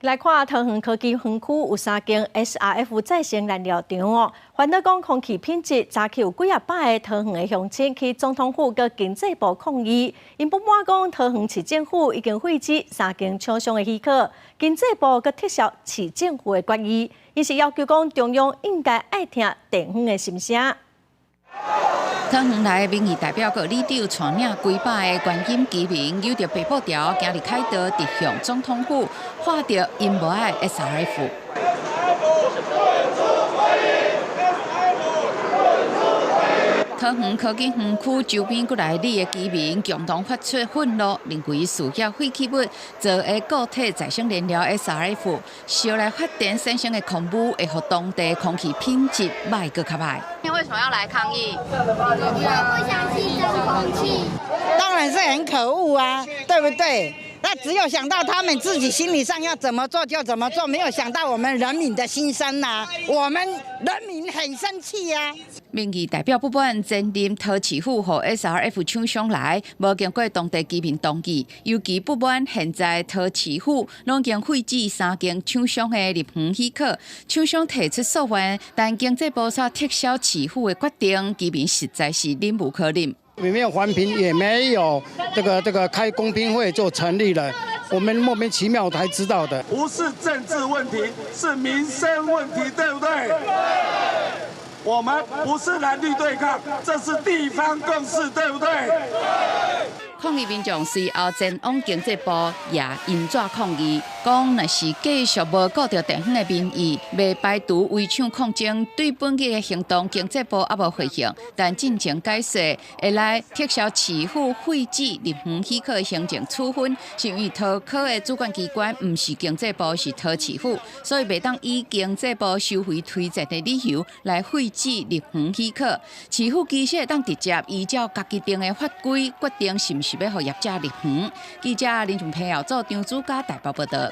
來看桃園科技園區有三間 SRF 再生燃料廠哦，煩惱講空氣品質，早起有幾仔百个桃園的鄉親去總統府佮經濟部抗議，𪜶不滿講桃園市政府已經廢止三間廠商的許可，經濟部閣撤銷市政府的決議，𪜶是要求講中央應該愛聽地方的心聲。桃園來的民意代表佮里長帶領幾百个關心居民，扭著白布條，行佇凱道直向總統府，喊著𪜶無愛 SRF。桃園科技園區周邊閣來里的居民共同發出憤怒，認為事業廢棄物做的固體再生燃料 SRF 燒來發電產生的空污，會予當地空氣品質䆀閣較䆀。你為什麼要來抗議？因為不想吸髒空氣。當然是很可惡啊，對不對？那只有想到他們自己心理上要怎麼做就怎麼做，沒有想到我們人民的心聲吶。我們人民很生氣呀。民意代表不滿前任桃市府予 SRF 廠商來，無經過當地居民同意，尤其不滿現在桃市府攏已經廢止三間廠商的入園許可，廠商提出訴願，但經濟部煞撤銷市府的決定，居民實在是忍無可忍。沒有環評，也沒有這個開公聽會就成立了，我們莫名其妙才知道的。不是政治問題，是民生問題，對不對？我們不是藍綠對抗，這是地方共識，對不對？抗議民眾隨後前往經濟部攑印紙抗議，講若是繼續無顧著地方的民意，袂排除圍廠抗爭。對本日的行動，經濟部猶無回應，但進前解釋會來撤銷市府廢止入園許可的行政處分，是因為桃科的主管機關毋是經濟部，是桃市府，所以袂當以經濟部收費推薦的理由來廢止入園許可。市府其實會當直接依照家己定的法規決定是毋是欲予業者入園。記者林俊培、姚做張主家台北報道。